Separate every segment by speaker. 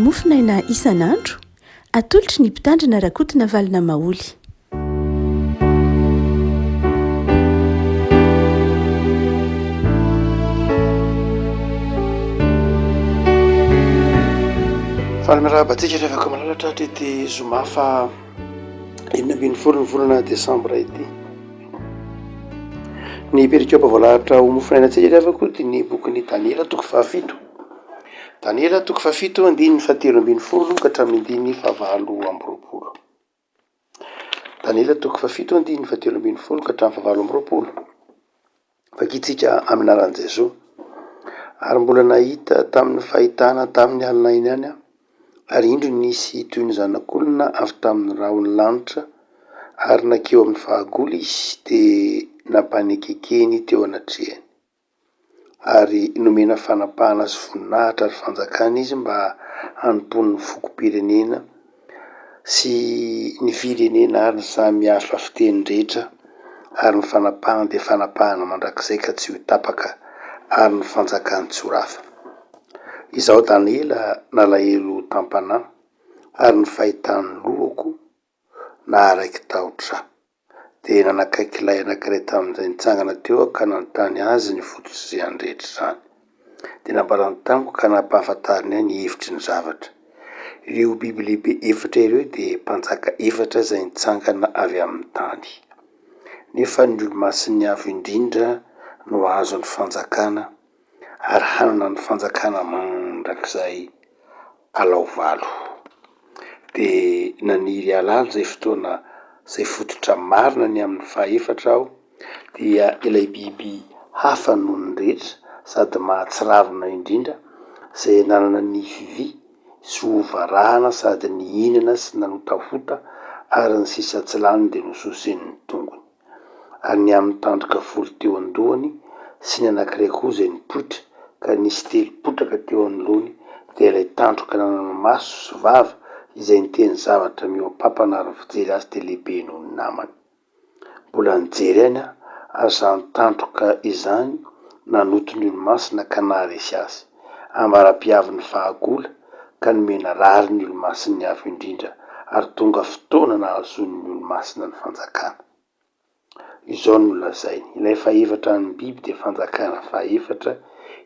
Speaker 1: Mofonaina isan'andro, atolotry ny Mpitandrina Rakotonavalona Maholy.
Speaker 2: Faly miarahaba antsika ry havako malala tratra ity zoma faha 16 ny volana desambra ity. Ny perikopa voalahatra ho mofonaina antsika ry havako dia ny bokin'i Daniela toko fahafito. Daniela toko fahafito andininy fahatelo ambin'ny folo ka hatramin'ny andininy fahavalo amby roapolo. Daniela toko fahafito andininy fahatelo ambin'ny folo ka hatramin'ny fahavalo amby roapolo. Vakintsika amin'ny anaran'i Jesoa. Ary mbola nahita tamin'ny fahitana tamin'ny alina iny ihany aho, ary indro nisy toy ny zanak'olona avy tamin'ny rahon'ny lanitra, ary nankeo amin'ny fahagola izy, dia nampanekekeny teo anatrehany. Ary nomena fanapahana sy voninahitra ary fanjakana izy mba hanompoany ny fokom-pirenena sy ny firenena ary ny samy hafa fiteny rehetra, ary ny fanapahany dia fanapahana mandrakizay ka tsy ho tapaka, ary ny fanjakany tsy ho rava. Izaho Daniela nalahelo tam-panahy, ary ny fahitan'ny lohako naharaiki-tahotra. Dia nanakaiky ilay anankiray tamin'izay nitsangana teo aho ka nanontany azy ny fototr'izany rehetra izany. Dia nambarany tamiko ka nampahafantariny ahy ny hevitry ny zavatra. Ireo biby lehibe efatra ireo dia mpanjaka efatra izay nitsangana avy amin'ny tany. Nefa ny Olomasin'ny Avo Indrindra no hahazo ny fanjakana ary hanana ny fanjakana mandrakizay alao valo. Dia naniry hahalala izay fotoana izay fototra marina ny amin'ny fahaefatra aho, dia ilay biby hafa noho ny rehetra sady mahatsiravina indrindra, izay nanana nify vy sy hova rahana sady nihinana sy nanotahota ary ny sisa tsy lany dia nososen'ny tongony. Ary ny amin'ny tandroka folo teo an-dohany sy ny anankiray koa izay nipoitra, ka nisy telo potraka teo anoloany, dia ilay tandroka nanana maso sy vava, izay niteny zavatra mihoa-pampana ary ny fijery azy dia lehibe noho ny namany. Mbola nijery ihany aho, ary izany tandroka izany nanoto ny olomasina ka naharesy azy, ambara-pihavin'ny fahagola, ka nomena rariny ny Olomasin'ny Avo Indrindra, ary tonga fotoana nahazoan'ny Olomasina ny fanjakana. Izao no nolazainy, Ilay fahefatra an'ny biby dia fanjakana fahefatra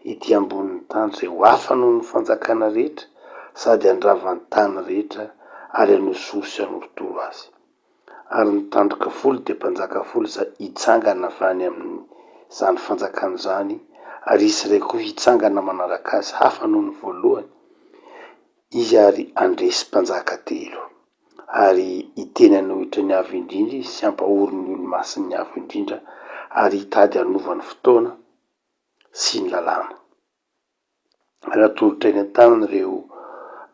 Speaker 2: ety ambonin'ny tany izay ho hafa noho ny fanjakana rehetra sady handrava ny tany rehetra ary hanosihosy sy hanorotoro azy. Ary ny tandroka folo dia mpanjaka folo izay hitsangana avy any amin'izany fanjakana izany, ary hisy iray koa hitsangana manaraka azy, hafa noho ny voalohany, izy ary handresy mpanjaka telo. Ary hiteny hanohitra ny Avo Indrindra izy sy hampahory ny olo-masin'ny Avo Indrindra, ary hitady hanova ny fotoana sy ny lalàna. Ary hatolotra eny an-tanany ireo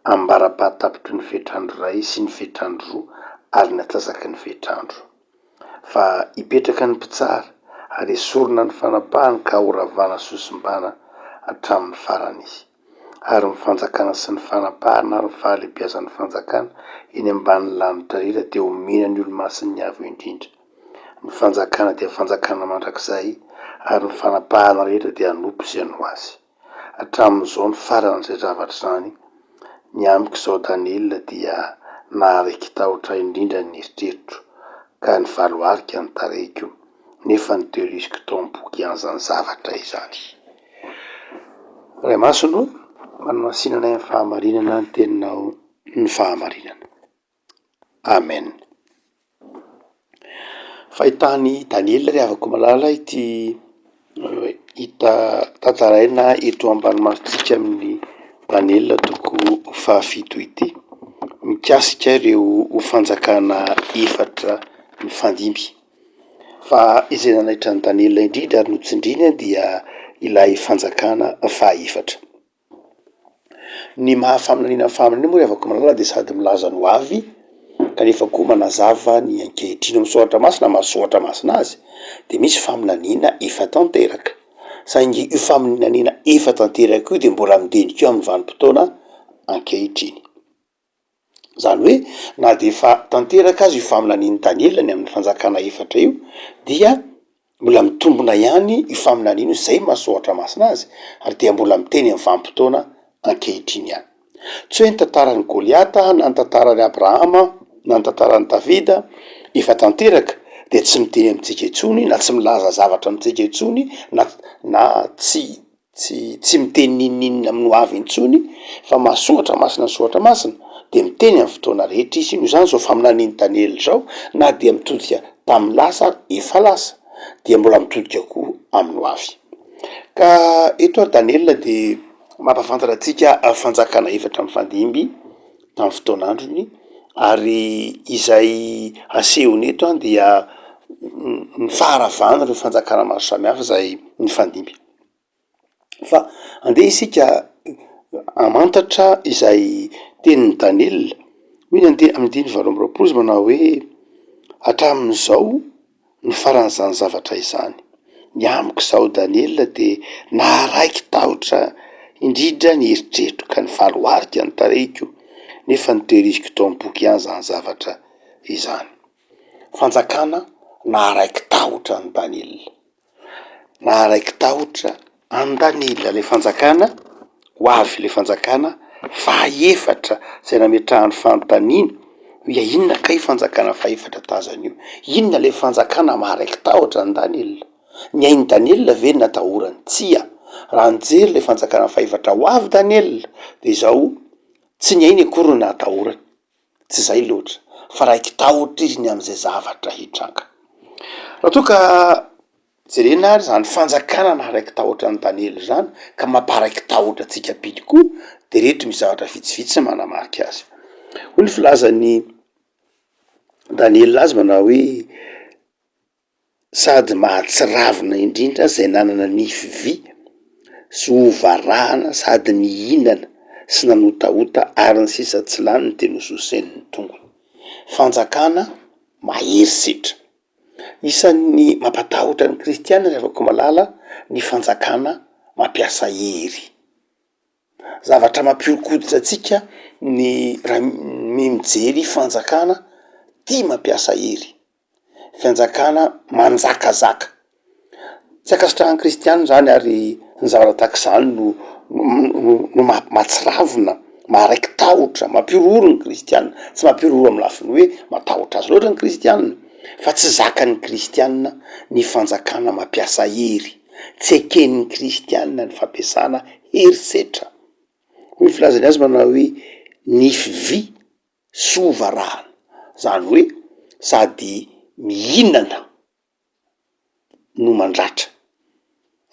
Speaker 2: ambara-pahatapitry ny fetr'andro iray sy ny fetr'andro roa ary ny antsasaky ny fetr'andro. Fa hipetraka ny mpitsara, ary hesorina ny fanapahany ka horavana sy hosimbana hatramin'ny farany izy. Ary ny fanjakana sy ny fanapahana ary ny fahalehibiazan'ny fanjakana eny ambanin'ny lanitra rehetra dia homena ny olo-masin'ny Avo Indrindra. Ny fanjakana dia fanjakana mandrakizay, ary ny fanapahana rehetra dia hanompo sy hanoa azy. Hatramin'izao ny faran'izay zavatra izany, ny amiko izao Daniela dia naharaiki-tahotra indrindra ny eritreritro, ka nivaloarika ny tarehiko, nefa notehiriziko tao am-poko ihany izany zavatra izany. Ray Masina ô, manamasina anay amin'ny fahamarinana ny teninao ny fahamarinana. Amen. Fahitan'i Daniela ry havako malala ity hita tantaraina eto ambany masontsika amin'ny Daniela toko fahafito ity, mikasika ireo fanjakana efatra mifandimby. Fa izay nanaitra an'i Daniela indrindra ary notsindriny dia ilay fanjakana fahaefatra. Ny maha faminaniana ny faminaniana moa ry havako malala dia sady milaza ny ho avy kanefa koa manazava ny ankehitriny. Ao amin'ny soratra masina maha soratra masina azy de misy faminaniana efa tanteraka, saingy io faminaniana efa tanteraka io de mbola miteny koa amin'ny vanim-potoana ankehitriny. Izany hoe na dia efa tanteraka aza io faminanian'i Daniela ny amin'ny fanjakana efatra io dia mbola mitombina ihany io faminaniana io, izay maha soratra masina azy, ary dia mbola miteny amin'ny vanim-potoana ankehitriny ihany. Tsy hoe ny tantaran'i Goliata na ny tantaran'i Abrahama na ny tantaran'i Davida efa tanteraka dia tsy miteny amintsika intsony na tsy milaza zavatra amintsika intsony na na tsy tsy tsy miteny n'inon'inona amin'ny ho avy intsony fa maha soratra masina ny soratra masina dia miteny amin'ny fotoana rehetra izy. Noho izany izao faminanian'i Daniela izao na dia mitodika tamin'ny lasa ary efa lasa dia mbola mitodika koa amin'ny ho avy. Ka eto ary Daniela dia mampahafantatra antsika fanjakana efatra mifandimby tamin'ny fotoan'androny ary izay asehony eto an dia ny faharavana ireo fanjakana maro samihafa izay nifandimby. Fa andeha isika hamantatra izay tenin'i Daniela, hoy ny ande- andininy 28 izy manao hoe hatramin'izao no faran'izany zavatra izany. Ny amiko izaho Daniela dia naharaiki-tahotra indrindra ny eritreritro ka nivaloarika ny tarehiko, nefa notehiriziko tao am-poko ihany izany zavatra izany. Fanjakana naharaiki-tahotra an'i Daniela. Naharaiki-tahotra an'i Daniela ilay fanjakana ho avy, ilay fanjakana fahaefatra izay nametrahany fanontaniana hoe inona kay io fanjakana fahefatra tazana io? Inona ilay fanjakana maharaiki-tahotra an'i Daniela? Ny ain'i Daniela ve no natahorany? Tsia! Raha nijery ilay fanjakana fahefatra ho avy Daniela dia izao, tsy ny ainy akory no natahorany. Tsy izay loatra, fa raiki-tahotra izy ny amin'izay zavatra hitranga. Raha toa ka jerena ary izany fanjakana naharaiki-tahotra an'i Daniela izany, ka mamparaiki-tahotra antsika mpino koa, dia ireto misy zavatra vitsivitsy manamarika azy. Hoy ny filazan'i Daniela azy manao hoe. sady mahatsiravina indrindra izay nanana nify vy sy hovarahana sady nihinana sy nanotahota ary ny sisa tsy laniny dia nososeniny ny tongony. Fanjakana mahery setra. Isan'ny mampatahotra ny kristiana ry havako malala ny fanjakana mampiasa hery. Zavatra mampihoron-koditra antsika ny raha ny mijery fanjakana tia mampiasa hery. Fanjakana manjakazaka. Tsy ankasitrahan'ny kristiana izany ary ny zavatra tahaka izany no no mahatsiravina, maharaiki-tahotra, mampihorohoro ny kristiana. Tsy mampihorohoro amin'ny lafiny hoe matahotra azy loatra ny kristiana fa tsy zakan'ny kristiana ny fanjakana mampiasa hery. Tsy eken'ny kristiana ny fampiasana herisetra. Hoy ny filazany azy manao hoe nify vy soa varahana, zany hoe sady mihinana no mandratra,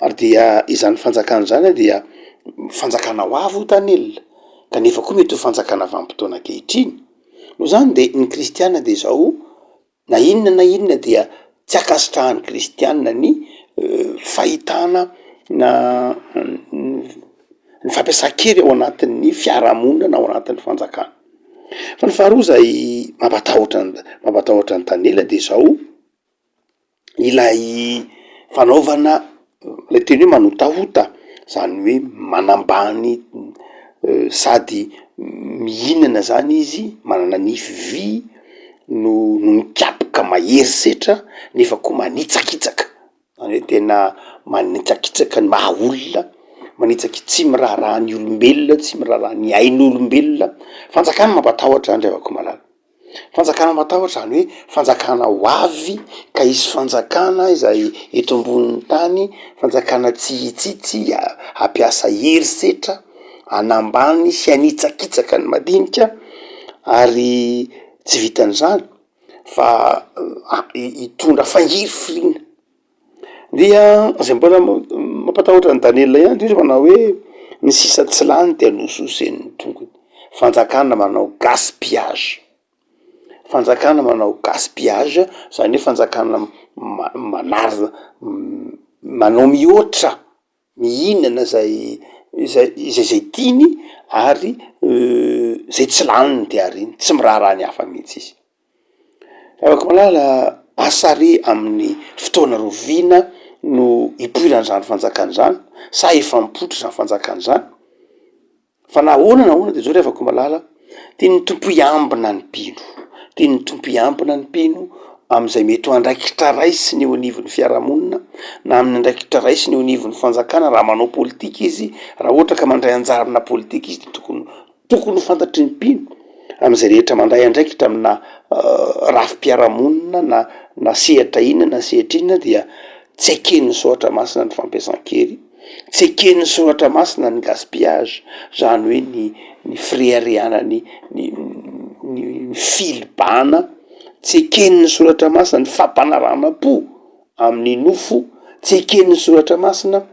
Speaker 2: ary dia izany fanjakana izany dia fanjakana ho avy hoy Daniela, kanefa koa mety ho fanjakana vanim-potoana ankehitriny, noho izany de ny kristiana de izao Na inona na inona dia tsy ankasitrahan'ny kristiana ny fahitana na ny fampiasan-kery ao anatin'ny fiarahamonina na ao anatin'ny fanjakana. Fa ny faharoa izay mampatahotra an- mampatahotra an'i Daniela de zao, ilay fanaovana Ilay teny hoe manotahota, zany hoe manambany sady mihinana zany izy, manana nify vy no no mikapoka mahery setra nefa koa manitsakitsaka, zany hoe tena manitsakitsaka ny maha olona, manitsaki- tsy miraharaha ny olombelona, tsy miraharaha ny ain'olombelona, fanjakana mampatahotra zany ry havako malala. Fanjakana matahotra izany hoe fanjakana ho avy ka hisy fanjakana izay eto ambonin'ny tany, fanjakana tsy hitsitsy hampiasa herisetra hanambany sy hanitsakitsaka ny madinika ary tsy vitan'izany fa hitondra fangirifiriana. Dia zay mbola mampatahotra an'i Daniela ihany de izy manao hoe ny sisa tsy lany dia nososen'ny tongony. Fanjakana manao gaspillage, fanjakana manao gaspillage zany hoe fanjakana manary manao mihoatra, mihinana zay zay zay zay tiany ary zay tsy laniny de ariany, tsy miraharaha ny hafa mihitsy izy. Ravako malala, asa re amin'ny fotoana rahoviana no hipoiran'izany fanjakana izany sa efa mipoitra izany fanjakana izany? Fa na ahoana na ahoana de zao ry havako malala, tian'ny Tompo hiambina ny mpino, tian'ny Tompo hiambina ny mpino amin'izay mety ho andraikitra raisiny eo anivon'ny fiarahamonina na amin'ny andraikitra raisiny eo anivon'ny fanjakana raha manao politika izy, raha ohatra ka mandray anjara amina politika izy de tokony. Tokony ho fantatry ny mpino amin'izay rehetra mandray andraikitra amina rafi-piarahamonina na na sehatra inona na sehatra inona dia tsy eken'ny soratra masina ny fampiasan-kery, tsy eken'ny soratra masina ny gaspillage, zany hoe ny ny fireharehana ny ny ny filibana, tsy eken'ny soratra masina ny fampanaraham-po amin'ny nofo, tsy eken'ny soratra masina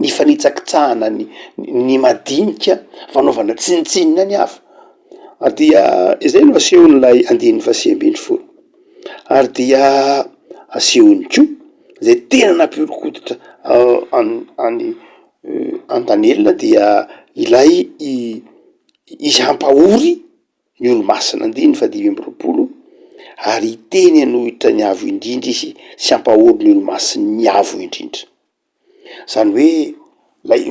Speaker 2: ny fanitsakitsahana ny ny madinika, fanaovana tsinontsinona ny hafa, ary dia izay no asehon'ilay andininy fahasivy ambinifolo, ary dia asehony koa izay tena nampihoron-koditra an- an'i an'i Daniela dia ilay i- izy hampahory ny olo-masina, andininy fahadimy amby roapolo, ary hiteny hanohitra ny Avo Indrindra izy sy hampahory ny olo-masin'ny Avo Indrindra. Zany hoe lay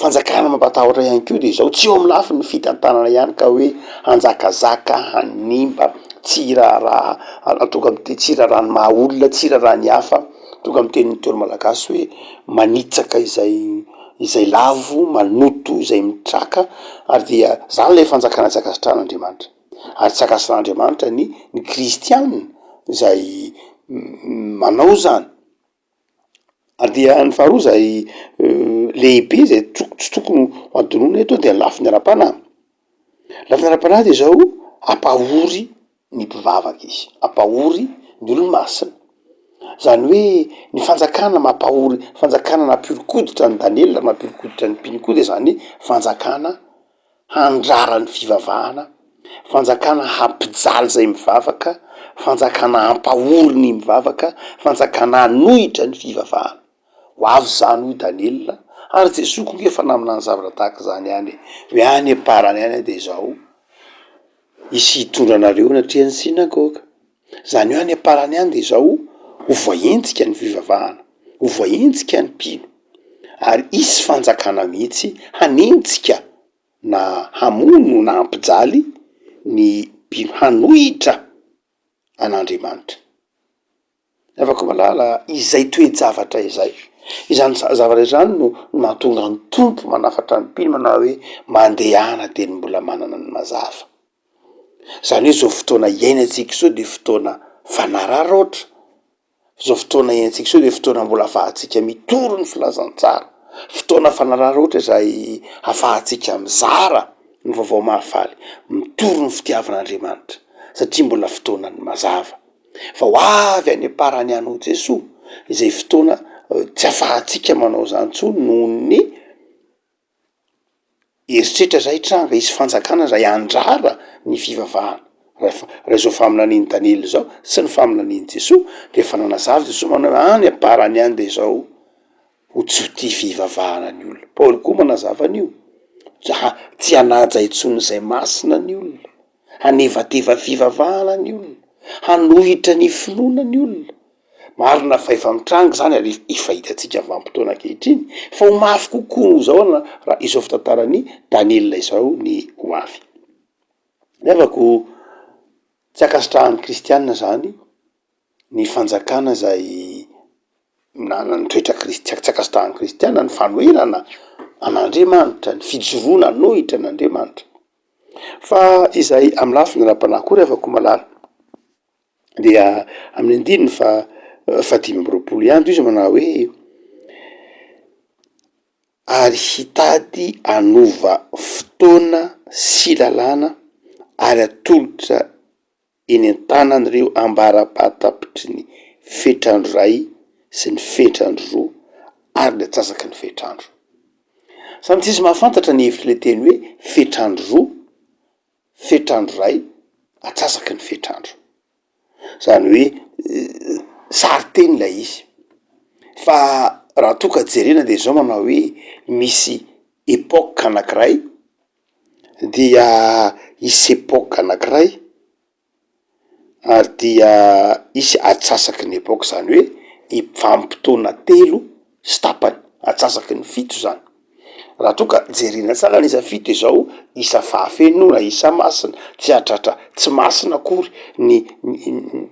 Speaker 2: fanjakana mampatahotra ihany koa de zao, tsy eo amin'ny lafiny fitantanana ihany ka hoe hanjakazaka, hanimba, tsy hiraharaha, tonga am'ty tsy hiraharaha ny maha olona, tsy hiraharaha ny hafa, tonga amy tenin'ny ntaolo malagasy hoe manitsaka izay izay lavo, manoto izay mitraka, ary dia zany lay fanjakana tsy ankasitrahan'Andriamanitra, ary tsy ankasitrahan'Andriamanitra ny ny kristiana izay manao zany. Ary dia ny faharoa izay lehibe izay toko- tsy tokony ho adinoina eto dia ny lafiny ara-panahy, lafiny ara-panahy de zao ampahory ny mpivavaka izy, ampahory ny olo-masina, zany hoe ny fanjakana mampahory, fanjakana nampihoron-koditra an'i Daniela, mampihoron-koditra ny mpino koa de zany fanjakana handrara ny fivavahana, fanjakana hampijaly izay mivavaka, fanjakana hampahory ny mivavaka, fanjakana hanohitra ny fivavahana. Ho avy izany hoy Daniela, ary Jesoa koa nge efa naminany zavatra tahaka izany ihany e, hoe any am-parany any de izao, hisy hitondra anareo anatrehan'ny synagoga. Izany hoe any am-parany any de izao, ho voahenjika ny fivavahana, ho voahenjika ny mpino, ary hisy fanjakana mihitsy hanenjika na hamono na hampijaly ny mpino hanohitra an'Andriamanitra. Afaka mahalala izay toe-javatra izay. Izany zavatra izany no mahatonga ny Tompo manafatra ny mpino manao hoe mandehana dia ny mbola manana ny mazava. Izany hoe izao fotoana iainantsika izao dia fotoana fanararaotra. Izao fotoana iainantsika izao dia fotoana mbola ahafahantsika mitory ny filazantsara, fotoana fanararaotra izay ahafahantsika mizara ny vaovao mahafaly, mitory ny fitiavan'Andriamanitra satria mbola fotoanan'ny mazava. Fa ho avy any am-parany any hoy Jesoa izay fotoana tsy ahafahantsika manao izany intsony noho ny Eritreritra izay hitranga, hisy fanjakana izay handrara ny fivavahana. Raha raha izao faminanian'i Daniela izao sy ny faminanian'i Jesoa dia efa nanazava Jesoa manao hoe any am-parany any dia izao ho tsy ho tia fivavahana ny olona. Paoly koa manazava an'io, tsy ha- tsy hanaja intsony izay masina ny olona, hanevateva fivavahana ny olona, hanohitra ny finoana ny olona. Marina fa efa mitranga izany ary efa hitantsika vanim-potoana ankehitriny fa ho mafy kokoa noho izao raha izao fitantaran'i Daniela izao ny ho avy. Ny havako, tsy ankasitrahan'ny kristiana izany ny fanjakana izay na ny toetra kris- tsy ankasitrahan'ny kristiana ny fanoherana an'Andriamanitra, ny fijoroana hanohitra an'Andriamanitra. Fa izay amin'ny lafiny ara-panahy koa ry havako malala, dia amin'ny andininy faha fahadimy amby roapolo ihany toy izy manao hoe ary hitady hanova fotoana sy lalàna ary atolotra eny an-tanan'ireo ambara-pahatapitry ny fetr'andro iray sy ny fetr'andro roa ary ny antsasaky ny fetr'andro. Samy tsisy mahafantatra ny hevitr'ilay teny hoe fetr'andro roa fetr'andro iray atsasaky ny fetr'andro, zany hoe sarin-teny ilay izy, fa raha toa ka jerena de zao manao hoe misy epoque anakiray dia hisy epoque anakiray ary dia hisy atsasaky ny epoque, zany hoe vanim-potoana telo sy tapany, atsasaky ny fito zany, raha toa ka jerena tsara ny isa fito de zao isa fahafeno na isa masina, tsy hahatratra tsy masina akory ny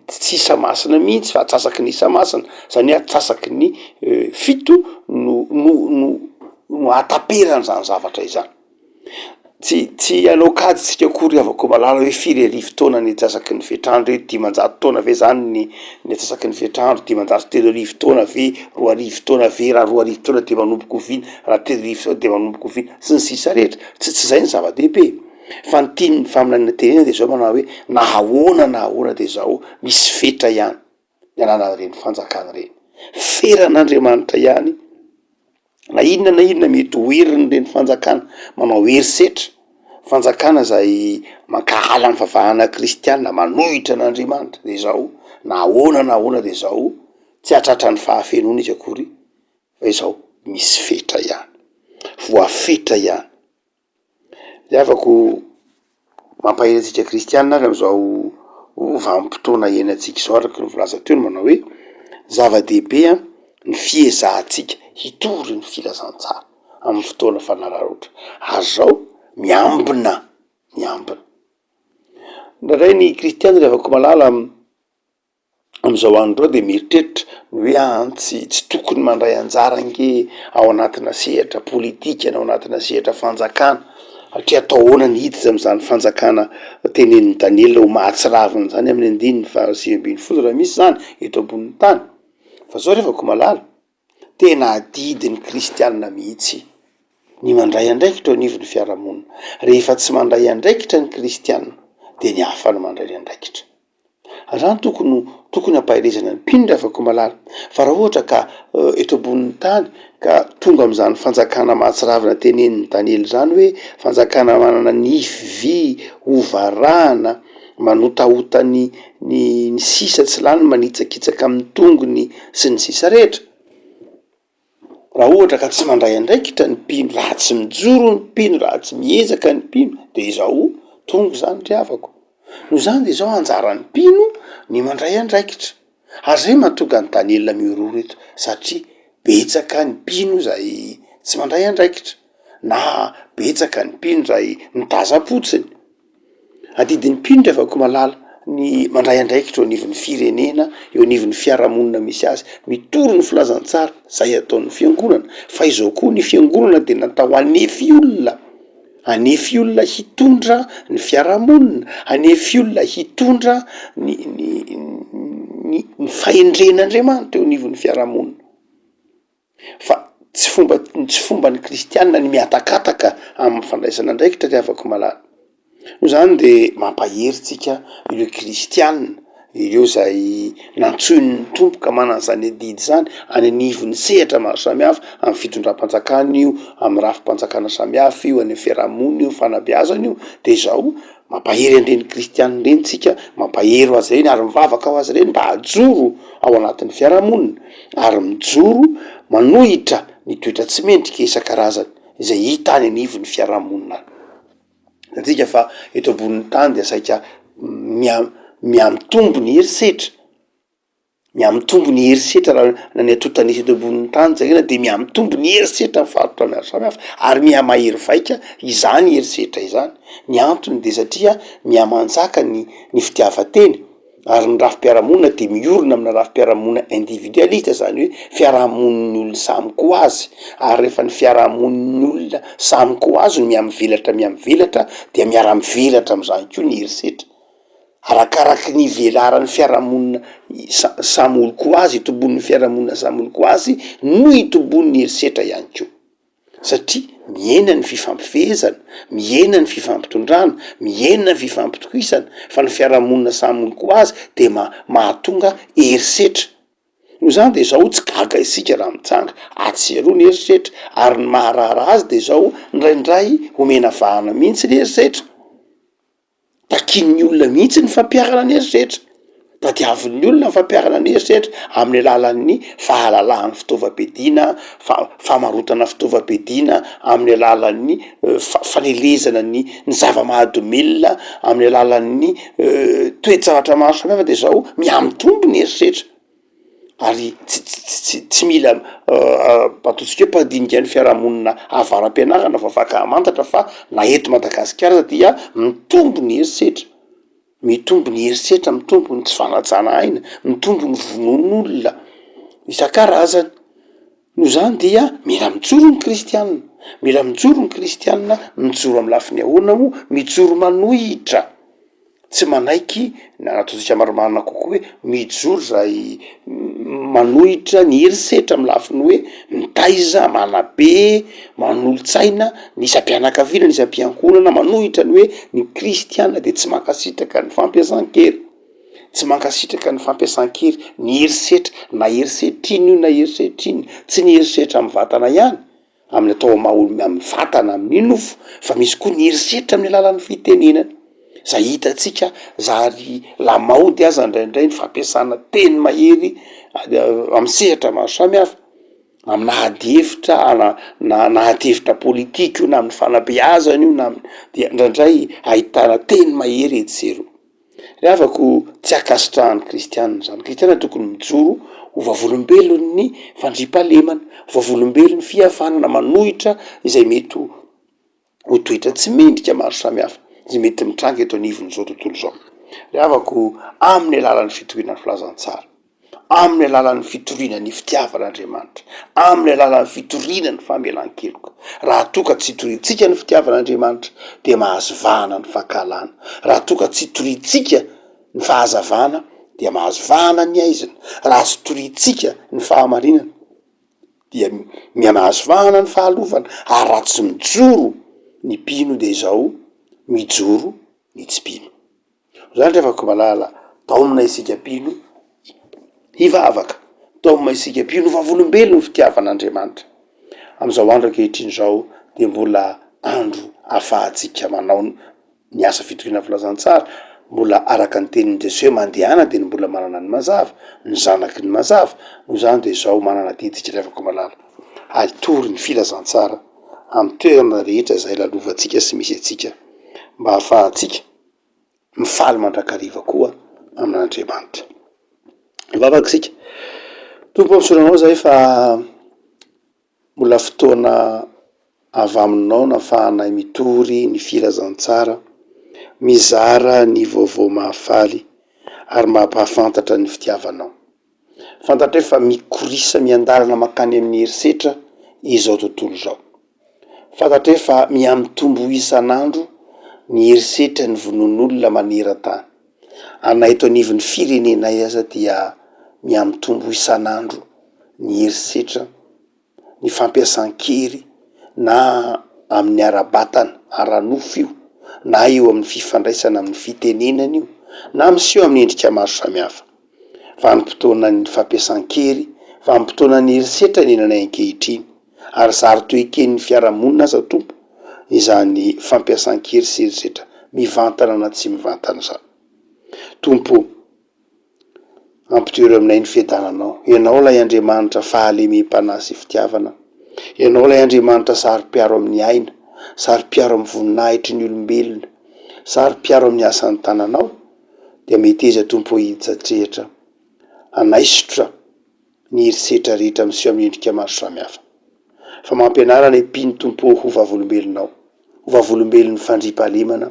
Speaker 2: tsy isa masina mihitsy fa atsasaky ny isa masina, zany hoe atsasaky ny fito no no no no ahataperana zany zavatra izany. Tsy tsy hanao kajy tsika akory havako malala hoe firy arivo taona ny antsasaky ny fetr'andro hoe 500 taona ve zany ny ny antsasaky ny fetr'andro, 3500 taona ve, 2000 taona ve, raha 2000 taona de manomboka oviana, raha 3000 taona de manomboka oviana, sy ny sisa rehetra, tsy tsy zay ny zava-dehibe fa ny tian'ny faminaniana tenenina de zao manao hoe na ahoana na ahoana de zao misy fetra ihany ny ananan'ireny fanjakana ireny, feran'Andriamanitra ihany. Na inona na inona mety ho herin'ireny fanjakana manao herisetra, fanjakana izay mankahala ny fivavahana kristiana, manohitra an'Andriamanitra de izao na ahoana na ahoana de izao tsy hahatratra ny fahafenoana izy akory fa izao misy fetra ihany, voafetra ihany. Ry havako, mampahery antsika kristianina ary amin'izao vanim-potoana iainantsika izao araka ny voalaza teo ny manao hoe zava-dehibe an ny fiezahantsika hitory ny filazantsara amin'ny fotoana fanararaotra, ary izao miambina, miambina. Indraindray ny kristianina ry havako malala amin'izao andro izao de mieritreritra ny hoe an tsy tsy tokony mandray anjara ange ao anatina sehatra politika na ao anatina sehatra fanjakana satria atao ahoana ny hiditra amin'izany fanjakana tenenin'i Daniela ho mahatsiravina izany amin'ny andininy faha 19 raha misy izany eto ambonin'ny tany, fa zao ry havako malala, tena adidin'ny kristianina mihitsy ny mandray andraikitra eo anivon'ny fiarahamonina, rehefa tsy mandray andraikitra ny kristianina de ny hafa no mandray ny andraikitra. Zany tokony ho tokony hampaherezana ny mpino ry havako malala fa raha ohatra ka eto ambonin'ny tany ka tonga am'zany fanjakana mahatsiravina tenenin'i Daniela zany hoe fanjakana manana nify vy hovarahana, manotahota ny ny ny sisa tsy lany manitsakitsaka amin'ny tongony sy ny sisa rehetra. Raha ohatra ka tsy mandray andraikitra ny mpino, raha tsy mijoro ny mpino, raha tsy miezaka ny mpino de izao tonga izany ry havako. Noho izany de izao anjaran'ny mpino ny mandray andraikitra, ary zay mahatonga an'i Daniela mihorohoro eto satria betsaka ny mpino zay tsy mandray andraikitra na betsaka ny mpino zay mitazam-potsiny. Adidin'ny mpino ry havako malala ny mandray andraikitra eo anivon'ny firenena, eo anivon'ny fiarahamonina misy azy, mitory ny filazantsara, zay ataon'ny fiangonana, fa izao koa ny fiangonana dia natao hanefy olona, hanefy olona hitondra ny fiarahamonina, hanefy olona hitondra ny ny ny ny fahendren'Andriamanitra eo anivon'ny fiarahamonina. Fa tsy fomba tsy fomban'ny kristianina ny mihatakataka amin'ny fandraisana andraikitra ry havako malala. Noho izany de mampahery tsika ireo kristianina, ireo zay nantsoin'ny Tompo ka manana izany adidy izany any anivon'ny sehatra maro samihafa, amin'ny fitondram-panjakana io, amin'ny rafi-panjakana samihafa io, any amin'ny fiarahamonina io, fanabeazana io, de izao mampahery an'ireny kristianina ireny tsika, mampahery ho azy ireny ary mivavaka ho azy ireny mba hajoro ao anatin'ny fiarahamonina ary mijoro manohitra ny toetra tsy mendrika isan-karazany izay hita any anivon'ny fiarahamonina any. Hitantsika fa eto ambonin'ny tany dia saika miha- mihamitombo ny herisetra, mihamitombo ny herisetra raha na ny antontan'isa eto ambonin'ny tany jerena de mihamitombo ny herisetra amin'ny faritra maro samihafa ary mihamahery vaika izany herisetra izany. Ny antony de satria mihamanjaka ny ny fitiavan-tena ary ny rafi-piarahamonina de miorina amina rafi-piarahamonina individualiste zany hoe fiarahamonin'ny olona samy ko azy ary rehefa ny fiarahamonin'ny olona samy ko azy no mihamivelatra mihamivelatra dia miara-mivelatra am'zany koa ny herisetra. Arakaraky ny ivelaran'ny fiarahamonina samy olon-ko azy, itombon'ny fiarahamonina samy olon-ko azy no itombon'ny herisetra ihany koa. Satria mihena ny fifampifehezana, mihena ny fifampitondrana, mihena ny fifampitokisana, fa ny fiarahamonina samy olon-ko azy de ma- mahatonga herisetra. Noho izany de izao tsy gaga isika raha mitsanga atsy sy eroa ny herisetra, ary ny maharaharaha azy de izao indraindray omena vahana mihitsy ny herisetra. Takian'ny olona mihitsy ny fampiharana ny herisetra, tadiavin'ny olona ny fampiharana ny herisetra amin'ny alalan'ny fahalalahan'ny fitaovam-piadiana, fa- famarotana fitaovam-piadiana, amin'ny alalan'ny fa- fanelezana ny ny zava-mahadomelina, amin'ny alalan'ny toe-javatra maro samihafa de zao mihamitombo ny herisetra. Ary tsy tsy tsy mila ataontsika hoe mpandinika ny fiarahamonina avara-pianarana vao afaka hamantatra fa na eto Madagasikara aza dia mitombo ny herisetra, mitombo ny herisetra, mitombo ny tsy fanajana aina, mitombo ny vonoan'olona isan-karazany. Noho izany dia mila mijoro ny kristianina. Mila mijoro ny kristiana, mijoro amin'ny lafiny ahoana moa? Mijoro manohitra. Tsy manaiky na ataontsika marimarina kokoa hoe mijoro izay manohitra ny herisetra amin'ny lafiny hoe mitaiza, manabe, manolo-tsaina ny isam-pianakaviana, ny isam-piankohonana, manohitra ny hoe ny kristiana dia tsy mankasitraka ny fampiasan-kery, tsy mankasitraka ny fampiasan-kery, ny herisetra na herisetra inona io na herisetra inona, tsy ny herisetra amin'ny vatana ihany amin'ny atao maha olona amin'ny vatana amin'ny nofo fa misy koa ny herisetra amin'ny alalan'ny fitenenana zay hitantsika zary lamaody aza indraindray ny fampiasana teny mahery amin'ny sehatra maro samihafa, amina ady hevitra ana na na ady hevitra politika io na amin'ny fanabeazana io na amy dia indraindray ahitana teny mahery etsy sy eroa. Ry havako, tsy ankasitrahan'ny kristiana izany. Ny kristiana tokony mijoro ho vavolombelon'ny fandriampahalemana, vavolombelon'ny fihavanana, manohitra izay mety ho ho toetra tsy mendrika maro samihafa izay mety mitranga eto anivon'izao tontolo izao. Ry havako, amin'ny alalan'ny fitoriana ny filazantsara. Amin'ny alalan'ny fitoriana ny fitiavan'Andriamanitra, amin'ny alalan'ny fitoriana ny famelan-keloka. Raha toa ka tsy toriantsika ny fitiavan'Andriamanitra, dia mahazo vahana ny fankahalana. Raha toa ka tsy toriantsika ny fahazavana, dia mahazo vahana ny haizina. Raha tsy toriantsika ny fahamarinana, dia mihamahazo vahana ny fahalovana. Ary raha tsy mijoro ny mpino, dia izao mijoro ny tsy mpino. Zany ry havako malala, taomina isika mpino hivavaka, taomina isika mpino ho vavolombelon'ny fitiavan'Andriamanitra. Amin'izao andro ankehitriny izao dia mbola andro ahafahantsika manao ny asa fitoriana filazantsara, mbola araka ny tenin'i Jesoa hoe mandehana dia ny mbola manana ny mazava, ny zanaky ny mazava, noho izany dia izao manana adidy isika ry havako malala, hitory ny filazantsara amin'ny toerana rehetra izay lalovantsika sy misy antsika mba ahafahantsika mifaly mandrakariva koa amin'Andriamanitra. Hivavaka isika. Tompo ô, misaotra Anao izahay fa mbola fotoana avy Aminao nahafahanay mitory ny filazantsara, mizara ny vaovao mahafaly ary mampahafantatra ny fitiavanao. Fantatray fa mikorisa miandalana mankany amin'ny herisetra izao tontolo izao. Fantatray fa mihamitombo isan'andro ny herisetra ny vonoan'olona maneran-tany. Ary na eto anivon'ny firenenay aza dia mihamitombo isan'andro ny herisetra, ny fampiasan-kery na amin'ny ara-batana, ara-nofo io, na eo amin'ny fifandraisana amin'ny fitenenana io, na miseho amin'ny endrika maro samihafa. Vanim-potoanan'ny fampiasan-kery, vanim-potoanan'ny herisetra ny iainanay ankehitriny. Ary zary toa eken'ny fiarahamonina aza Tompo izany fampiasan-kery sy herisetra mivantana na tsy mivantana izany. Tompo o, ampitoero aminay ny fiadananao. Ianao ilay Andriamanitra fahalemem-panahy sy fitiavana. Ianao ilay Andriamanitra saro-piaro amin'ny aina, saro-piaro amin'ny voninahitry ny olombelona, saro-piaro amin'ny asan'ny tananao, dia meteza Tompo o hijajehitra hanaisotra ny herisetra rehetra miseho amin'ny endrika maro samihafa. Fa mampianara ny mpino Tompo ô ho vavolombelonao, ho vavolombelon'ny fandriampahalemana,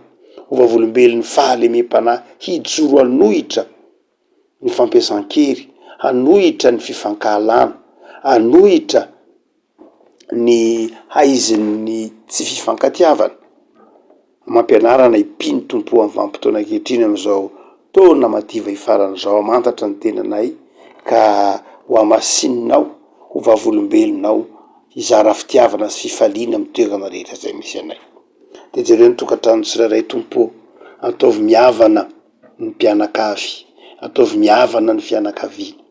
Speaker 2: ho vavolombelon'ny fahalemem-panahy hijoro hanohitra ny fampiasan-kery, hanohitra ny fifankahalana, hanohitra ny haizin'ny tsy fifankatiavana. Amam-pianarana i Mpino Tompo amin'ny vanim-potoana ankehitriny amin'izao taona madiva hifarana izao hamantatra ny tenanay ka ho hamasininao, ho vavolombelonao, hizara fitiavana sy fifaliana amin'ny toerana rehetra izay misy anay. Dia jereo ny tokantrano tsirairay Tompo ô, ataovy mihavana ny mpianakavy, ataovy mihavana ny fianakaviana.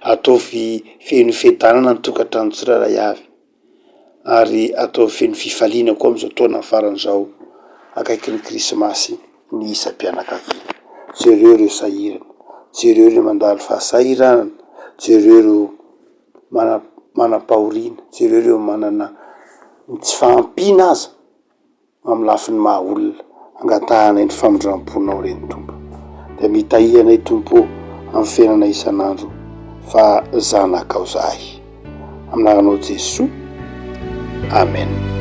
Speaker 2: Ataovy feno fiadanana ny tokantrano tsirairay avy ary ataovy feno fifaliana koa amin'izao taona farany izao akaikin'ny krismasy ny isam-pianakaviana. Jereo ireo sahirana, jereo ireo mandalo fahasahiranana, jereo ireo mana- manam-pahoriana, jereo ireo manana ny tsy fahampiana aza. Amin'ny lafiny maha olona, angatahanay ny famindram-ponao re ny Tompo. Dia mitahia anay Tompo ô amin'ny fiainana isan'andro fa zanakao zahay. Amin'ny anaranao Jesoa. Amen.